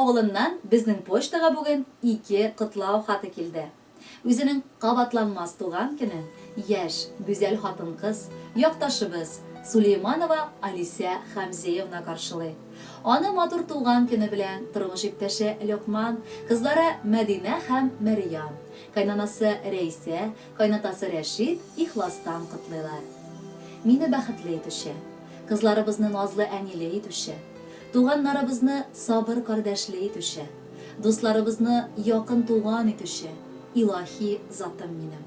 авылыннан безнең почтага бүген ике котлау хаты килде. Үзенең кабатланмас туган көнен яшь, гүзәл хатын-кыз, якташыбыз Сулейманова Алисә Хәмзеевна каршылый. Аны матур туган көне белән тормыш иптәше Локман, кызлары Мәдинә һәм Мәрьям, кайнанасы Рәйсә, кайнатасы Рәшит ихластан котлыйлар. Мине бәхетле итүче, кызларыбызны назлы әниле итүче, туганнарыбызны сабыр кардәшле итүче, Дусларыбызны якын туган итүче илаһи затым минем.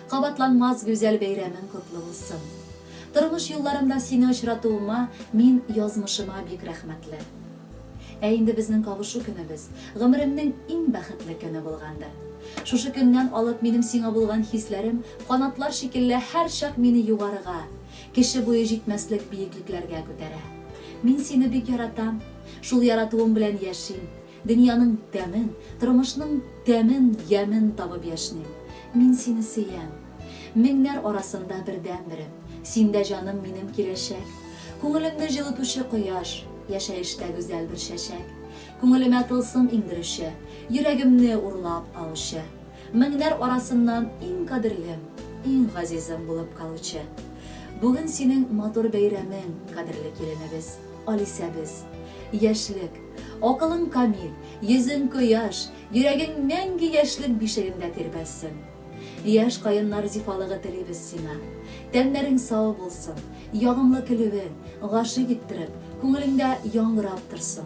Кабатланмас гүзәл бәйрәмең котлы булсын. Тормыш юлларымда сине очратуыма мин язмышыма бик рәхмәтле. Ә инде безнең кавышу көнебез, гомеремнең иң бәхетле көне булгандыр. Шушы көннән алып минем сиңа булган хисләрем канатлар шикелле һәрчак мине югарыга, кеше буе җитмәслек биеклекләргә күтәрә. Мин сине бик яратам. Шул яратуым белән яшим. Дөньяның тәмен, тормышның тәмен, ямен табып яшним. Мин сине сөям. Меңнәр арасында бердәнберем. Синдә җаным минем киләчәк. Күңелемне җылытучы кояш, яшәештә гүзәл бер чәчәк. Күңелемә тылсым иңдерүче, йөрәгемне урлап алучы. Меңнәр арасыннан иң кадерлем, иң газизем булып калучы. Бүген синең матур бәйрәмең, кадерле киленебез. Алисәбез. Яшьлек. Акылың камил, йөзең кояш, йөрәгең мәңге яшьлек бишегендә тирбәлсен. Яшь каеннар зифалыгы телибез сиңа. Тәннәрең сау булсын, ягымлы көлүең, гашыйк иттереп, күңелеңдә яңгырап торсын.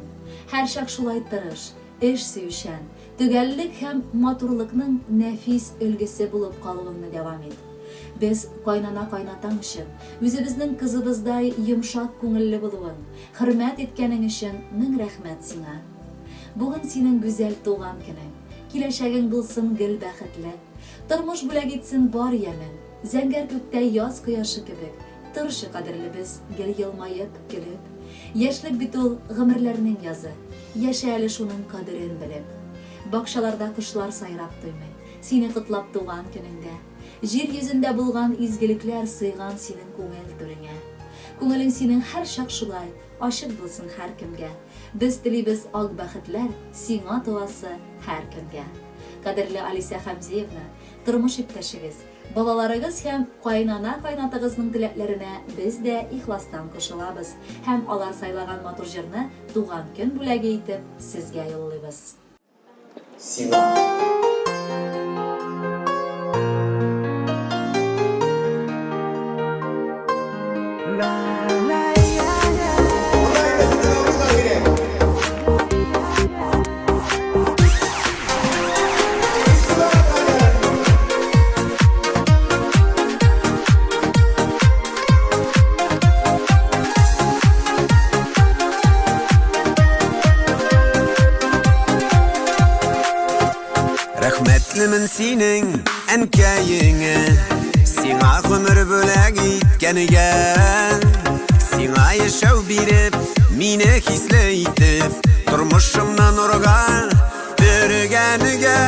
Һәрчак шулай тырыш, эш сөючән, төгәллек һәм матурлыкның нәфис өлгесе булып калуыңны дәвам ит. Без кайнана-кайнатаң өчен, үзебезнең кызыбыздай йомшак күңелле булуың, хөрмәт иткәнең өчен мең рәхмәт сиңа. Бүген синең гүзәл туган көнең. Киләчәгең булсын гел бәхетле. Тормыш бүләк итсен бар ямен. Зәңгәр күктә яз кояшы кебек, торчы, кадерлебез, гел елмаеп, көлеп. Яшьлек бит ул, гомерләрнең язы. Яшә әле шуның кадерен белеп. Бакчаларда кошлар сайрап туймый, сине котлап туган көнеңдә. Җир йөзендә булган изгелекләр сыйган синең күңел түреңә. Күңелең синең һәрчак шулай ачык булсын һәркемгә. Без телибез ак бәхетләр сиңа туасы һәр көнгә. Кадерле Алисә Хәмзиевна, тормыш иптәшегез, балаларыгыз һәм каенана-каенатагызның теләкләренә без дә ихластан кушылабыз һәм алар сайлаган матур җырны туган көн бүләге итеп сезгә юллыйбыз. Сиңа. Рәхмәтлемен синең әнкәеңә, Сиңа гомер бүләк иткәнгә. Сиңа яшәү биреп, мине хисле итеп, Тормышымны нурга Төргәнгә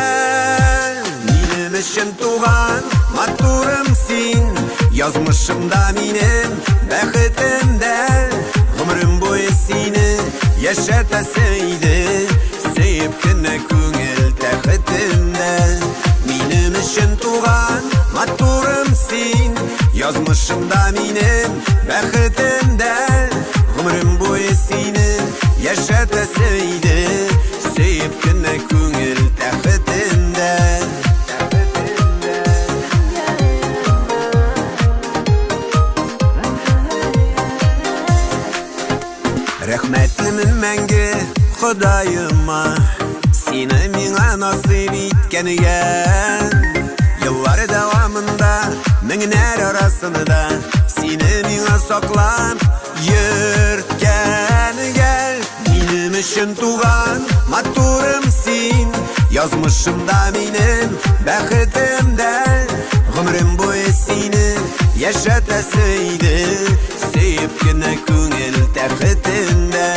минем өчен туган матурым син, Язмышымда минем бәхетем дә. Гомерем буе сине яшәтәсе иде, Сөеп кенә күңел тәхетемдә. Минем өчен туган матурым син, Язмышымда минем бәхетем дә. Гомерем буе сине яшәтәсе иде, Сөеп кенә күңел тәхетендә. Рәхмәтлемен мәңге Ходаема, Сине миңа насыйп иткәнгә. Еллар дәвамында, меңнәр арасында Сине миңа саклап йөрткәнгә. Минем өчен туган матурым син, Язмышымда минем бәхетем дә. Гомерем буе сине яшәтәсе иде, Сөеп кенә күңел тәхетендә.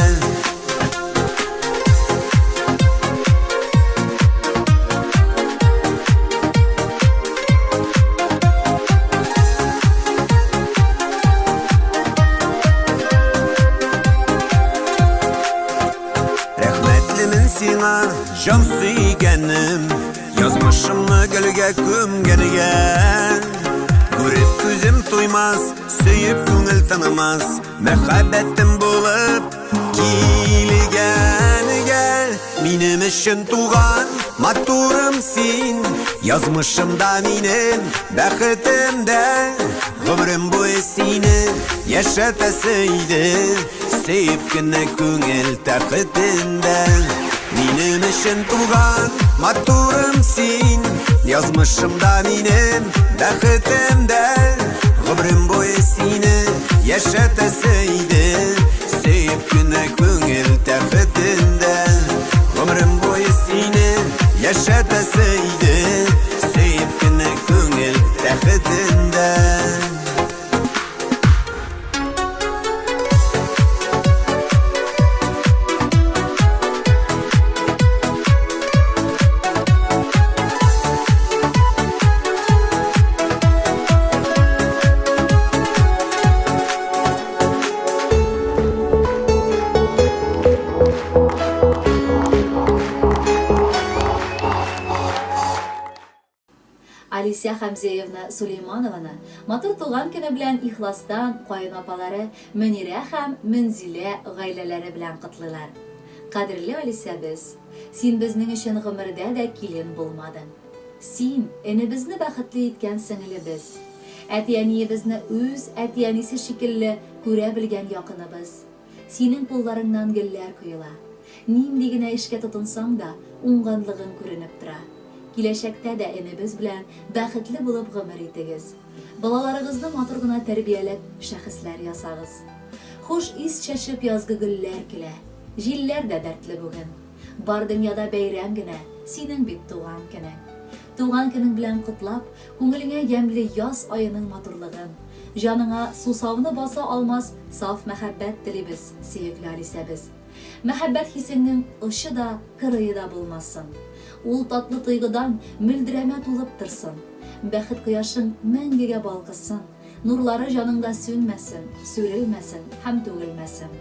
Рәхмәтлемен сиңа. җан сөйгәнем, язмышымны гөлгә күмгәнгә. Күреп күзем туймас, сөеп күңел тынымас, мәхәббәтем булып килгәнгә. Минем өчен туган матурым син, язмышымда минем бәхетем дә. Гомерем буе сине яшәтәсе иде, сөеп кенә күңел тәхетендә. Минем өчен туган матурым син, язмышымда минем бәхетем дә. Гомерем буе сине яшәтәсе иде, сөеп кенә күңел тәхетендә. Гомерем буе сине яшәтәсе иде, сөеп кенә күңел тәхетендә. Алисә Хәмзеевна Сулейманованы матур туган көне белән ихластан каенапалары Мөнирә һәм Мөнзилә гаиләләре белән котлыйлар. Кадерле Алисәбез, син безнең өчен гомердә дә килен булмадың. Син, энебезне бәхетле иткән сеңелебез. Әти-әниебезне үз әти-әнисе шикелле күрә белгән якыныбыз. Синең кулларыңнан гөлләр коела. Нинди генә эшкә тотынсаң да, уңганлыгың күренеп тора. Киләчәктә дә энебез белән бәхетле булып гомер итегез. Балаларыгызны матур гына тәрбияләп шәхесләр ясагыз. Хуш ис чәчеп язгы гөлләр көлә. Җилләр дә дәртле бүген. Бар дөньяда бәйрәм генә, синең бит туган көнең. Туган көнең белән котлап, күңелеңә ямьле яз аеның матурлыгын, җаныңа сусауны баса алмас саф мәхәббәт телибез, сөекле Алисәбез. Мәхәббәт хисеңнең очы да, кырые да булмасын. Ул татлы тойгыдан мөлдерәмә тулып торсын. Бәхет кояшың мәңгегә балкысын, нурлары җаныңда сүнмәсен, сүрелмәсен һәм түгелмәсен.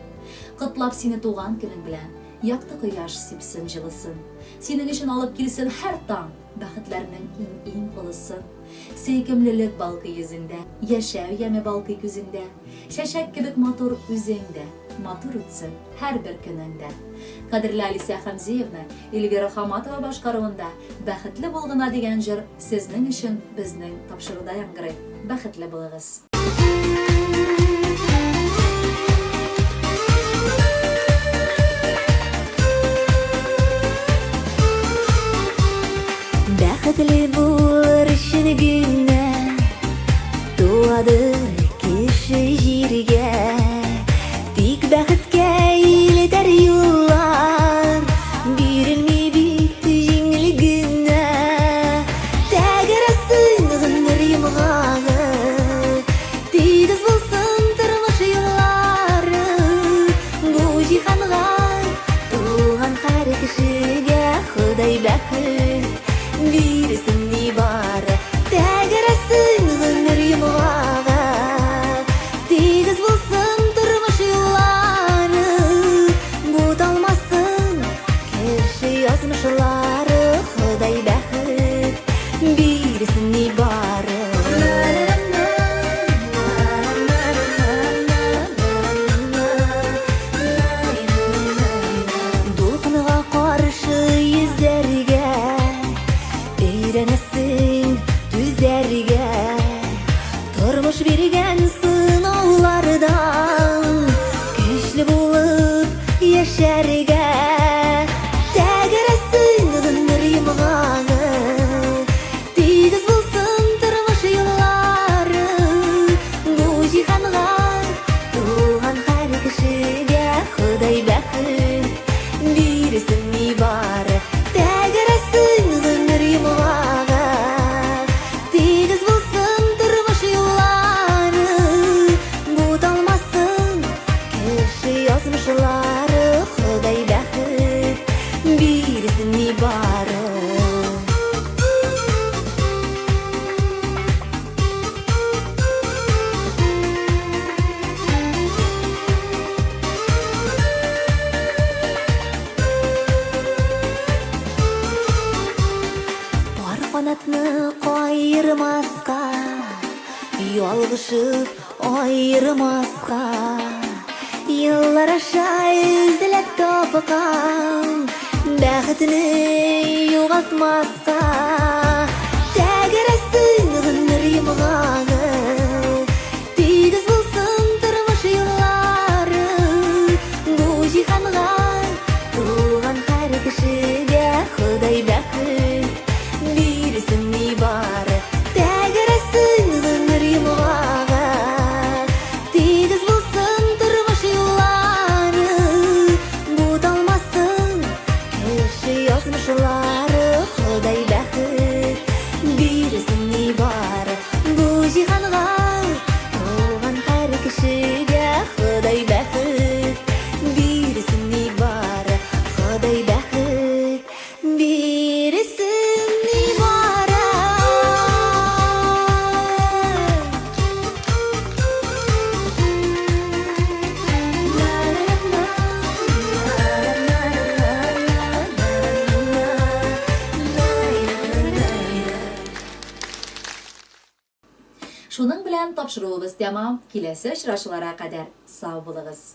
Котлап сине туган көнең белән, якты кояш сипсен җылысын. Синең өчен алып килсен һәр таң бәхетләрнең иң-иң олысын. Сөйкемлелек балкый йөзеңдә, яшәү яме балкый күзеңдә. Чәчәк кебек матур үзең дә, матур үтсен һәрбер көнең дә. Кадерле Алисә Хәмзиевна, Эльвира Хаматова башкаруында Бәхетле бул гына дигән җыр сезнең өчен безнең тапшыруда яңгырый. Бәхетле булыгыз! Бәхетле булыр өчен генә туадыр кеше җиргә. Тик бәхеткә илтәр юллар бирелми бит җиңел генә. Тәгәрәсен гомер йомгагы, тигез булсын тормыш юллары. Бу җиһанга туган һәр кешегә Ходай бәхет бирсен нибары. Тәгәрәсен гомер йомгагы, тигез булсын тормыш юллары. Буталмасын кеше язмышлары, Ходай бәхет бирсен нибары. Дулкынга каршы йөзәргә өйрәнәсең, түзәргә. Тормыш биргән сынаулардан көчле булып яшәргә. Тәгәрәсен гомер йомгагы, тигез булсын тормыш юллары. Бу җиһанга туган һәр кешегә Ходай бәхет бирсен нибары. Тәгәрәсен гомер йомгагы, тигез булсын тормыш юллары. Буталмасын Ялгышып аермаска. Еллар аша эзләп тапкан бәхетне югалтмаска. Тәгәрәсен гомер йомгагы, тигез булсын тормыш юллары. Бу җиһанга туган һәр кешегә Ходай бәхет бирсен нибары. Тәгәрәсен гомер йомгагы, тигез булсын тормыш юллары. Буталмасын кеше язмышлары, Ходай бәхет бирсен нибары. Бу җиһанга туган һәр кешегә Ходай бәхет бирсен нибары. Ходай бәхет бирсен нибары. Шуның белән тапшыруыбыз тәмам. Киләсе очрашуларга кадәр сау булыгыз.